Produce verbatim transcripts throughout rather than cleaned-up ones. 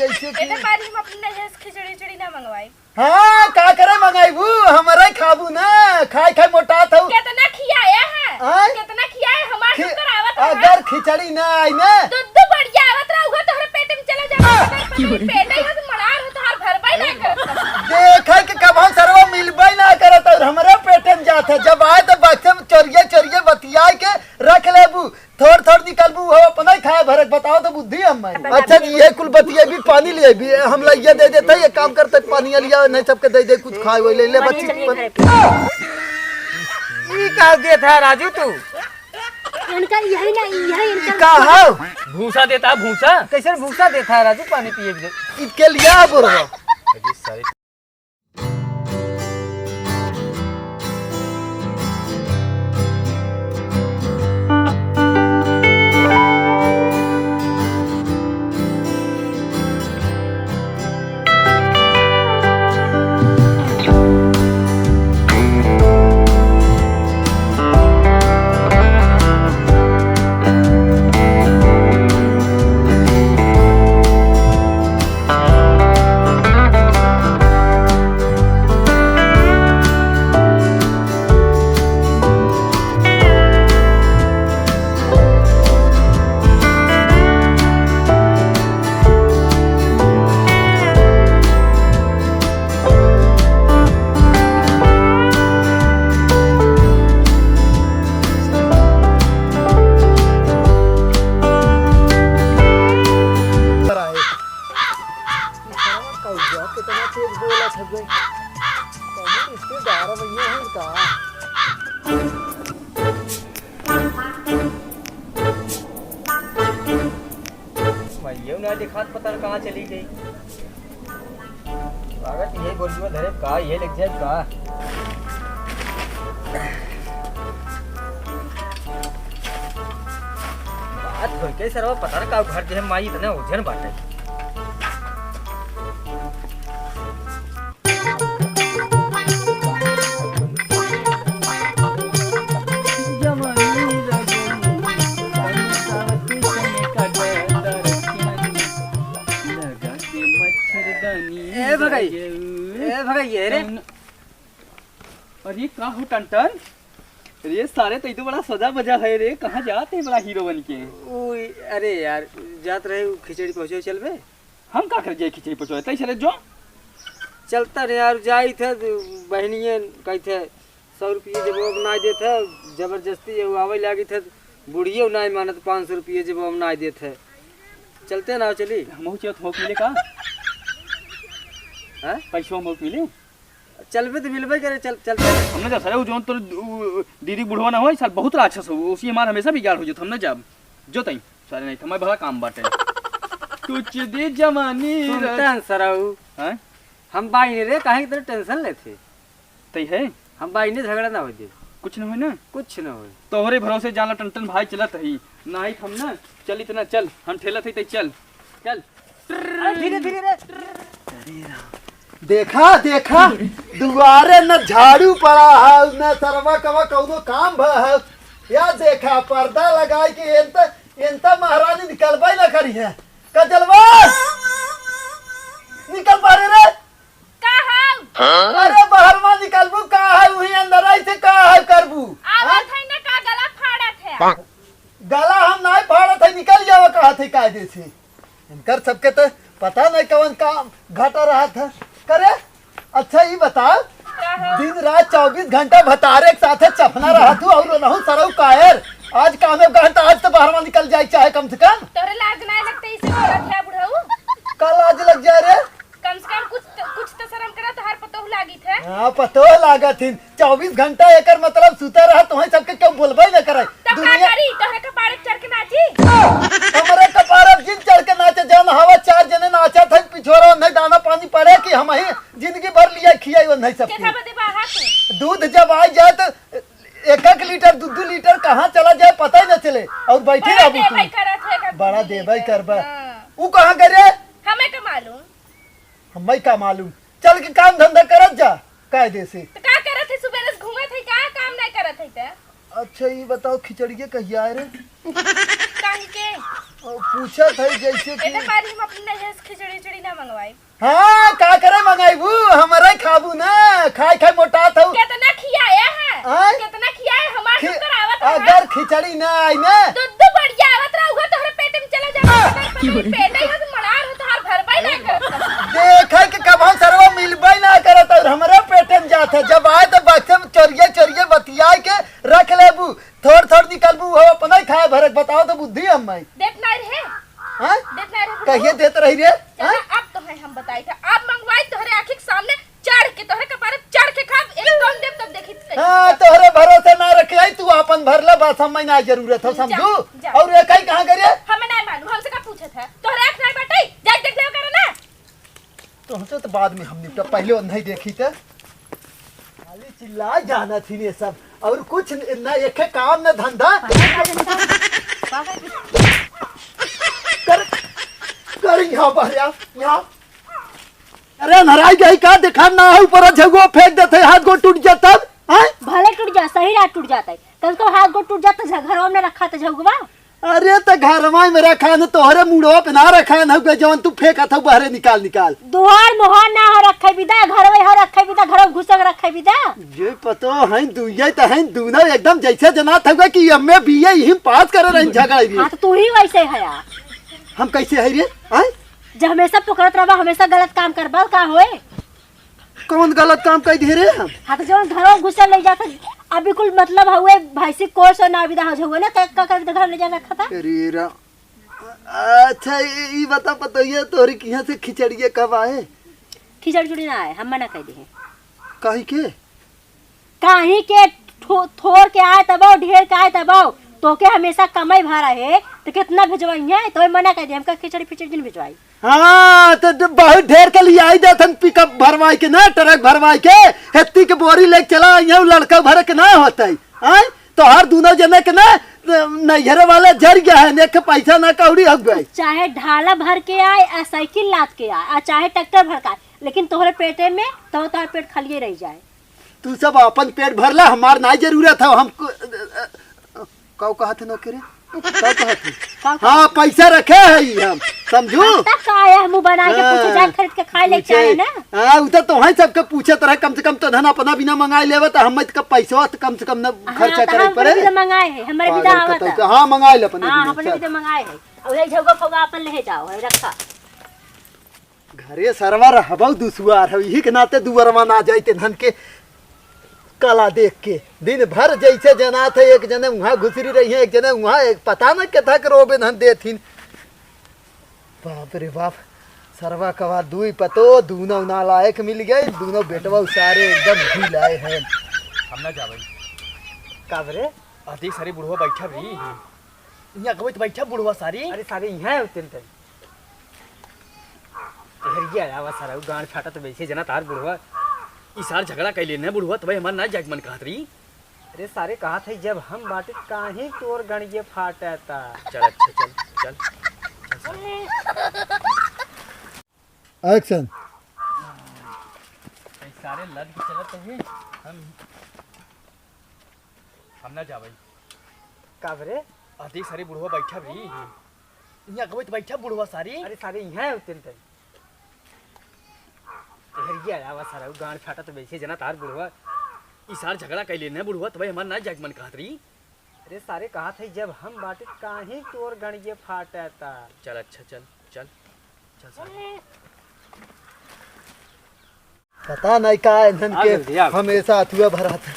जैसे कि एते बारी हम अपने नैहर से खिचड़ी उचड़ी ना मंगवाई। हाँ, का करे मंगाईबू? हमरे खाबू ना, खाई खाई मोटात हऊ। कितना खियाया है? आय? कितना खियाया है? हमार खि-, सब करावत रहा। अगर खिचड़ी ना आई ना, दूध बढ़िया आवत रहा, उहो तोहरे पेट में चला जाता। अगर पेट ही हो तो मलार हो, तोहार भरबई ना करत। देखे कि कबहूँ सरवा मिलबई ना करत और हमरे पेट में जात है। जब आए तो बक्से में चोरिये चोरिये बतियाई के रख लेबू। थोड़ थोड़ निकलबू हो, अपना ही खाए भरक, बताओ तो बुद्धि हम मारी। अच्छा जी, ये कुल बतिया भी, पानी ले भी, हम लइया दे देते, ये काम करते, पानी लिया, नहीं सबके दे दे, कुछ खाए वही ले ले, बच्ची। ई का देत है राजू तू? इनका यही ना, यही इनका का है? भूसा देता है, भूसा। कैसे भूसा देता है राजू, पानी पिए भी दे। इनके लिया बोल रहा। ई सरवा कौआ कितना तेज बोलत हवे। कौनो रिश्तेदार भैया हैं का? भैया ना दिखात, पता न कहाँ चली गई। लागत ये गोलुआ धरे का, ये लग जाए का। बात होई के सरवा पता न का घर जे माई इतने ओझन बाटे। ए भगाई, ए भगाई, ये रे। अरे का हो टनटन? अरे सारे, तई तो बड़ा सजा बजा है रे, कहाँ जात है बड़ा हीरो बन के? उ, अरे यार, जात रहे उ खिचड़ी पहुँचे चलबे। हम का कर जाए खिचड़ी पहुँचे? तई चले जो। चलता रे यार, जाई थे बहनियन कही थे सौ रुपये जब अब ना देत है, जबरदस्ती ये आवे लागी थे, बुढ़ियो ना मानत, पाँच सौ रुपये जब अब ना देत है। चलते ना चली। हमहू चलत होक मिले का? हैं? पैसो हमहू मिले? चलबे तो मिलबे करे, चल, चलते। हमने तो सारे उ जौन तोर, उ, दीदी बुढ़वा ना होई, साल बहुत राक्षस हो, उसी हमार हमेशा बिगाड़ हो जात, हम ना जाब। जो तई, सारे नहीं, हमारे बड़ा काम बाटे। कुछ दी जवानी सुनते रस- हैं सरऊ। हैं? हम बाई नहीं रे, काहे इतना टेंशन लेते? तई है? हम बाई नहीं झगड़ा ना हो दे। कुछ ना होई ना? कुछ ना होई। तोहरे भरोसे जाना टनटन भाई चलत ही, नाही हम ना चलित ना, चल, हम ठेलत ही, तई चल। चल। अरे धीरे धीरे रे। देखा, देखा, दुआरे न झाड़ू पड़ा है, न सरवा कवा कौनो काम भा है। या देखा, पर्दा लगाई के एनता, एनता महारानी निकलबे न करी है। कजलवा, निकल बारे रे। का है? अरे बहरवा निकलबू का है, वही अंदर आई से का है करबू? आवत है ना, का गला फाड़त है? गला हम नाई फाड़त है, निकल जाओ, कहत है कायदे से। इनकर सबके तो पता नहीं कौन काम घटा रहत है। करे, अच्छा ई बताओ, का हो? दिन रात चउबीस घंटा भतारे के साथे चफना रहत हूँ और रहूँ सरऊ कायर। आज काम में गहन तो आज तो बहरवा निकल जाए चाहे कम से कम। तोहरे लाज नाई लगते, इसे बोलत है बुढ़ऊ। का लाज लग जाए रे? कम से कम कुछ तो, कुछ तो शर्म करा, तोहार पतोह लागित है। हाँ, पतोह लागत हिन। चउबीस घंटा एकर मतलब सुते रहा, तोहे सबके क्यों बोलबे न करे। तब का दुनिया करी? तोहरे कपारे पे चढ़ के नाची? हमरे कपारे पे जिन चढ़ के नाचे, जौन हवा चार जने नाचत है, पिछोरा नहीं दाना पानी पड़े कि हम ही जिंदगी भर लिया खियाई वो नहीं सबके। केथा बदे बाहा तू? दूध जब आ जाए तो एक एक लीटर, दू दू लीटर कहाँ चला जाए पता ही न चले। और बैठी बड़ा रहबू तू। देबै करत है का बड़ा दू देबै लीटर। करबा। हाँ। ऊ कहाँ गए रे? हमें का मालूम। हमें का मालूम। चल के काम धंधा करत जा, कायदे से। तो का करत है? सुबह से घूमत है, का काम नहीं करत है ते? अच्छा, ये बताओ, खिचड़िया कहिया है रे? काहे के? ओ, पूछत है जैसे कि एते बारी हम अपने नैहर से खिचड़ी उचड़ी मंगवाई। हाँ, का करे मंगाइबू? हमरे खाबू ना, खाइ खाइ मोटात हऊ। केतना खियाए हैं? आय? केतना खियाए, हमार खि-, सब करावत है। अगर खिचड़ी ना आई ना। दूध तो बढ़िया आवत रहा, उहो तोहरे पेट में चला जात है। अगर पता पेट ही हो तो मलार हो, तोहार भरबई ना करत। देखे के कब हम सरवा मिलबई ना करत और हमरे पेट में जात है। जब आए तो बक्से में चोरिए चोरिए बतियाए के रख लेबू, थोड़ थोड़ निकलबू, हो अपना ही खाए भरत। बताओ तो बुद्धि हम मैं। देत ना रहे। हाँ? देत ना रहे। कहिए देत रही रे? चला, हाँ? अब तो है हम बताई था, अब मंगवाई तोहरे आँखी के सामने चढ़ के, तोहरे कपारे चढ़ के खाब, एक कौन देव तब देखी कैसे हाँ, खाब। तोहरे भरोसे ना रखे आई, तू आपन भर ले, बस हम ना जरूरत हो, जा, समझू? जा। और ये कहीं कहाँ गई रे? हमें नहीं मालूम, हमसे का पूछत है? तोहरे आँख नहीं बाटे, जाके देख ले करे ना। तुमसे तो बाद में हम निपटा, पहले वो नहीं देखी थे। खाली चिल्ला जाना थी ये सब, और कुछ न-, ना एक है काम न धंधा। कर, कर यहाँ बाहर आ, यहाँ। अरे नराई गई का, देखा ना है ऊपर झगुआ फेंक देते, हाथ गोड़ टूट जाता, हैं? भले टूट जा, सही रात टूट जाता है। कल को हाथ गोड़ टूट जाता, झ-, घरवा में रखा था झगुआ। अरे त घरवा में रखा न, तोहरे मुड़वा पे ना रखा न, जवन तू फेंकत हऊ बहरे निकाल निकाल। दुआर मोहार ना हो रखे बिदा, घरवा हो रखे बिदा, घरवा घुसक रखे बिदा। ये पतो है, दुइये त है, दूनो एकदम जैसे जनात हउए कि एम ए बी ए यही पास करे रही झगड़ा भी। हाँ, तो तू ही वैसे है यार। हम कैसे है रे? आय? जब हमेशा पकड़त रहबा, हमेशा गलत काम करबा, का होए? कौन गलत काम कइ दिहे रे हम? हाँ, तो जौन घरों घुसल ले जाता, अब बिल्कुल मतलब हउए, भैंसी कोर से ना विदा हो जाउए ना, का, का करबे तो घर ले जा रखा था। अरे रा-, अच्छा, ई, ई बता पतोहिया, तोहरी किहाँ से खिचड़िया कब आए? खिचड़ी चुड़ी ना आए, हम मना कइ दिहे। काहे के? काहे के थो-, थोर के आए तबो, ढेर के आए तबो, तोके हमेशा कमाई भरा है, तो कितना भिजवाई है? तो मना कइ दिहे, हमका खिचड़ी फिचड़ी जिन भिजवाई। हाँ, तो ड-, बहुत ढेर के लियाई देथन, पिकअप भरवाई के ना, ट्रक भरवाई के, हेत्ती के बोरी लेके चला, यहाँ लड़का भरे के ना होतइ। आय, तोहार दूनो जने के ना, नैहरे वाले जर गया है, नेक पैसा ना कौड़ी हो गए। चाहे ढाला भर के आए, आ साइकिल लाद के आए, आ चाहे ट्रैक्टर भर के आए, लेकिन तोहरे पेटे में, तो तोहर पेट खालिए रह जाए। तू सब अपन पेट भर ला, हमार नाई जरूरत है, हम को, काऊ कहत है नौकरी? काऊ कहत है? का कहत हाँ, है? पैसा रखे है ई हम, समझू? हम तक का है, मुँह बना के पूछे, हाँ, जान खरीद के खाए ले पूछे। चाहे ना। हाँ, उ तो तोहई सबके पूछत रहे, कम से कम तो धन अपना बिना मंगाए लेवे, तो हम तो पैसवा तो कम से कम न हाँ, खर्चा तो करे हम पड़े। बिना मंगाए है, हमारे बिना पागल आवत कतौ है। के। हाँ, मंगाए ले अपने हाँ, बिना, अपने चल। बिना मंगाए है। और ये झौगा फौगा अपन ले जाओ, है रखा। घरे सरवा रहबौ दुसुआर हौ, इही के नाते दुअरवा ना जाई तेनहन के कला देख के। दिन भर जैसे जनात है, एक जने उहाँ घुसरी रही है, एक जने उहाँ, एक पता न केथा के रोबे धन देथिन। बाप रे बाप, सरवा कवा दुई पतो, दूनो नालायक मिल गए, दूनो बेटवा सारे एकदम ढील आए हैं। हम ना जाबे। का बरे? आ देख सारे बुढ़वा बैठा भी। यहाँ कबई तो बैठा बुढ़वा सारी। अरे सारे यहाँ है उतन तक। हरिया आवा सारा, उ गांड फाटा तो वैसे जना तार बुढ़वा। ई सार झगड़ा कैले न बुढ़वा, तबे हमार ना जाए के मन कहत रही। अरे सारे कहत है, जब हम बाटे काहे तोर गणिये फाटता। चल अच्छा, चल, चल। चल सारे। Action। कई सारे लद के चलत है, हम, हम ना जाबे। का बरे? आ देख सारे बुढ़वा बैठा भी। यहाँ कबई तो बैठा बुढ़वा सारी। अरे सारे यहाँ है उतन तक। हरिया आवा सारा, उ गांड फाटा तो वैसे जना तार बुढ़वा। ई सार झगड़ा कैले न बुढ़वा, तबे हमार ना जाए के मन कहत रही। अरे सारे कहत है, जब हम बाटे काहे तोर गणिये फाटता। चल अच्छा, चल, चल, चल सारे। पता नहीं का इन्हन आ के जल्दी आ। हमेशा अथुआ भरात है।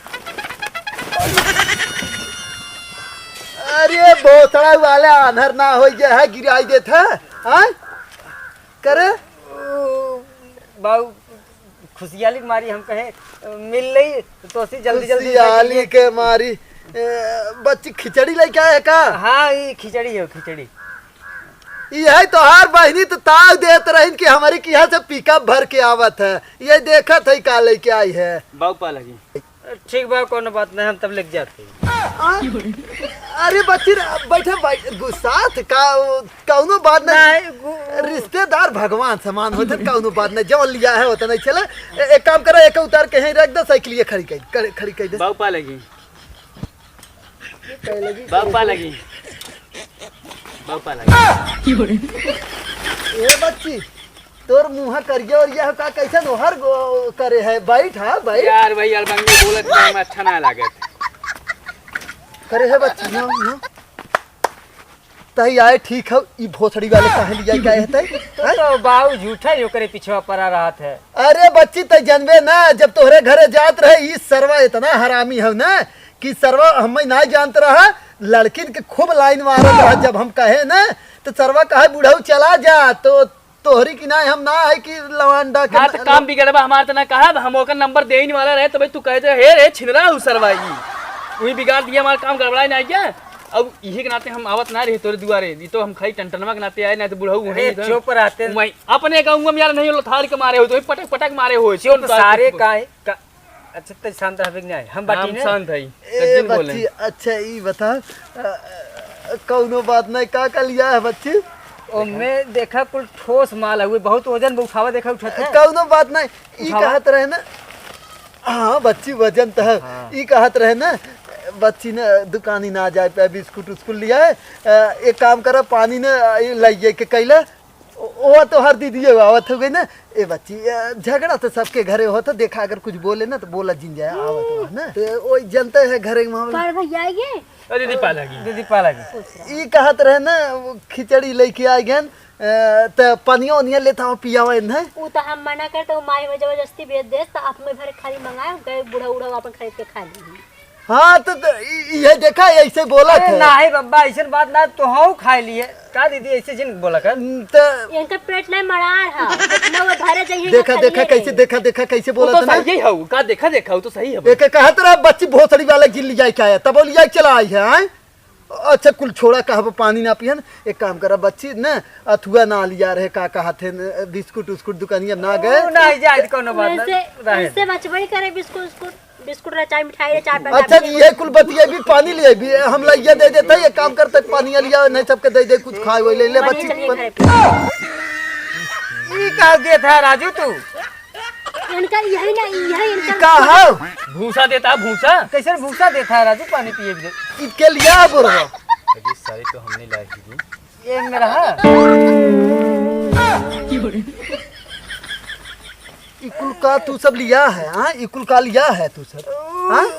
अरे भोसड़ा वाले आन्हर ना होई जे है गिराई देत है, हाँ? करे? बाबू, खुशियाली के मारी हम कहे, मिल लई, तो सी जल्दी, जल्दी खुशियाली के मारी। ए, बच्ची खिचड़ी लेके आए का? हाँ, ई खिचड़ी है, खिचड़ी। ई है तोहार बहिनी तो ताव देत रहिन कि हमरी किहाँ से पिकअप भर के आवत है। ये देखत है का लेके आई है। बाबू पा लगी। ठीक बा, कोनो बात नहीं, हम तब लेके जाते हैं। आ? अरे बच्ची रे, बैठा, बैठ, गुस्सा थे का, कौनो बात नहीं। नहीं, गु- रिश्तेदार भगवान समान होते, कौनो बात नहीं, जौन लिया है होता नहीं चले। ए-, एक काम करा, एक उतार के यहीं रख दे, साइकिल ये खड़ी कर, कर, खड़ी कर दे। बाबू पा लगी। ये कहे लगी, बाबू पा लगी। बाबू पा लगी। ए बच्ची, तोर मुँह करिया ओरिया हो का, कैसन ओहर गो-, करे है? बैठ, हाँ, बैठ। यार भाई, अलबंगी बोलत में हम अच्छा ना लागत। करे है बच्ची, हाँ, हाँ। तही आए ठीक है, ई भोसड़ी वाले काहे लिया के आए हैं तही? तो, हैं? तो बाऊ झूठा ही ओकरे पीछवा पड़ा रहत है। अरे बच्ची, तही जनबे ना, जब तोहरे घरे जात रहे, ई सरवा इतना हरामी है ना कि सरवा हमें ना जानत रहा, लड़किन के खूब लाइन मारत रहा। जब हम कहे ना, तो सरवा कहे, "बुढ़ऊ चला जा," तो तोहरी की नाई हम ना है कि लवांडा के हाँ, न-, तो काम बिगड़बा हमार तो ना कहा, हम ओकर नंबर देइन वाला रहे, तो भाई तू कहते, "हे रे छिनरा हूँ सरवा ई, वही बिगाड़ दिया हमार काम, गड़बड़ा ना गया।" अब इहे के नाते हम आवत ना रहे तोरे दुआरे, ई तो हम खाली टनटनवा के नाते आए, ना तो बुढ़ऊ वहीं अरे इधर। चुप रहते। वहीं अपने गाँव में यार नहीं लथाड़ के मारे हो, तो वही पटक पटक मारे हो, चुप कौन बात सारे है? का, का अच्छा, तै शांत रहबे कि नहीं? हम बाटी हम ने? शांत हई। ए, कज्जिन बोले। बच्ची, अच्छा, ई बता, अ, अ, कौनो बात नहीं, का का लिया है, बच्ची? ओमे देखा, कुल ठोस माल हउए, बहुत वजन बा, उठावा, देखा, उठत है। कौनो बात नहीं, ई उठावा। कहत रहे ना, हाँ, बच्ची, वजन तो है। हाँ। ई कहत रहे ना, बच्ची ने दुकानी ना जाए पे, बिस्कुट उस्कुट लिया है। अ, एक काम करा, पानी ने, अ, ई लइये के कैला, ओ, ओ, तोहार दीदी एगो आवत हो गई ना। ए बच्ची, अ, झगड़ा तो सबके घरे होत है, देखा अगर कुछ बोले ना तो बोला जिन जाए, आवत हो ना। तो ओ जनते है घरे के मामला। पर भैया ये अरे दीदी पाला की। दीदी पाला की। ई कहत रहे ना, वो खिचड़ी लेके आ गए, अ, तो पनिया ओनिया लेता हो पियावा इन्हें। उ तो हम मना करते, वो माई में जबरदस्ती भेज देस, तो अपने भर खाली मंगाए, गए बूढ़ा उड़ा अपन खरीद के खा ली। हाँ, तो, तो इ-, इहे देखा, ऐसे बोलत अरे है। नाही बब्बा, ऐसन बात ना, तोहू खाए लिए। का दीदी, ऐसे जिन बोला कर? हम्म, तो इनका पेट नहीं मरार है। ना वो भरे जाइए, देखा, खाइए देखा, नहीं। कैसे, देखा, देखा, कैसे वो बोलत तो है ना? सही है, का देखा, देखा, वो तो सही है। एक कहत रहा, बच्ची भोसड़ी वाला गिर लिया क्या है, तब वो लिया चला आई है, आए? अच्छा, कुल छोड़ा, कहब पानी ना पियन, एक काम करा, बच्ची न, अथुआ ना लिया रहे, का कहत है न, बिस्कुट उस्कुट दुकानिया ना गए। ओ, नहीं जाए, कोनो बात ना, वैसे, रहे। वैसे बचबे करे बिस्कुट उस्कुट। बिस्कुट रचाई, मिठाई रचाई, पैसा अच्छा, भी ये कुल बतिया भी पानी ले भी हम लइया दे देते, ये काम करते, पानी लिया नहीं, सबके दे दे, कुछ खाए हुए ले ले, पानी बच्ची चलिए पन- घर पे। ई का देत है राजू तू? इनका यही ना, यही इनका ई का है? भूसा देता है, भूसा। कैसे भूसा देता है राजू, पानी पिए भी दे। ई के लिया बोल रहा? अजी, सारी तो हमने लाई थी। ये मेरा है। ई कुल का तू सब लिया है, हाँ? ई कुल का लिया है तू सब, हाँ?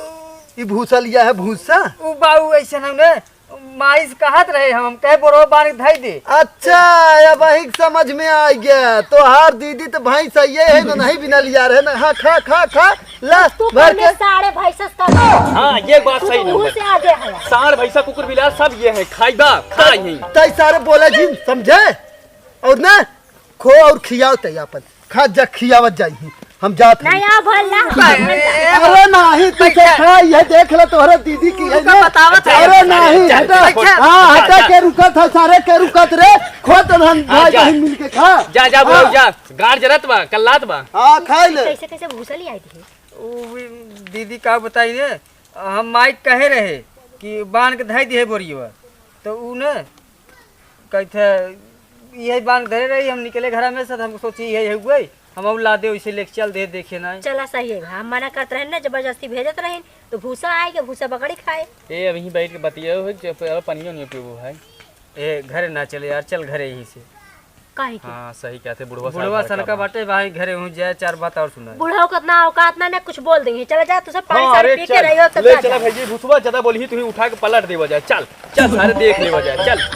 ई भूसा लिया है, भूसा? उ बाऊ ऐसे ना ने, माई से कहत रहे हम, कहे बोरो बांध के धई दे। अच्छा, अब अहिक समझ में आ गया। तोहार दीदी तो भैंस ये है ना, नहीं बिना लिया रहे ना। हाँ, खा, खा, खा, ला, तू भर कौन के। साढ़े भैंसस का हाँ, ये बात तू सही तो मुंह नंबर। से आगे है। साढ़ भैंसा कुकुर बिलार सब ये है, खाई बा, खाई है। तई सारे बोले जिन, समझे? और ना, खो और खियाओ तई आपन। खा जा, खियावत जाई ही। हम जात हई। नहीं, आओ, भर ला। अरे नहीं, तू तो खा, ये देख ले तोहरे दीदी की है उनका ना। बतावत है। अरे नहीं, जा, हटा। जा, हाँ, जा, हटा जा। के रुकत है, सारे के रुकत रे। खो तो हम हाँ, भाई जा। बहन मिल के खा। जा, जा, बुलाओ, हाँ। जा। गाड़ जरत बा, कल्लात बा। हाँ, खाई ले। कैसे, कैसे भूसा ले आई थी? उ दीदी का बताई ने, हम माई कहे रहे कि बांध के धई दिहे बोरियवा, तो उ ने कहते, "यही बांध धरे रही, हम निकले घरा में से, तो हमको सोची यही हुए, हम और ला दे, वैसे लेके चल दे, देखे ना।" चला सही है, हम मना करत रहे ना, जबरदस्ती भेजत रहे, तो भूसा आए के भूसा बकरी खाए। ए, अभी बैठ के बतिया हो, जब पहले पनियो नहीं पीबो है। ए, घरे ना चले यार, चल घरे यहीं से। काहे के? हाँ, सही कहते, बुढ़वा बुढ़वा साहब सनका का बाटे भाई, घरे हूँ जाए, चार बात और सुनाए। बुढ़वा को इतना औकात ना, ना कुछ बोल देंगे। चला जा, तू सब पानी हाँ, सानी अरे पी के चल, रहियो, तब ले जा, चला जा। भैया, भूसवा ज्यादा बोली, तू ही उठा के पलट देवा जाए। चल, चल, सारे देख लेवा जाए, चल।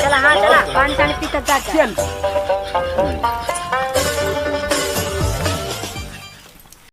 चला, हाँ, चला, पानी सानी पी, तब जा, जा। चल।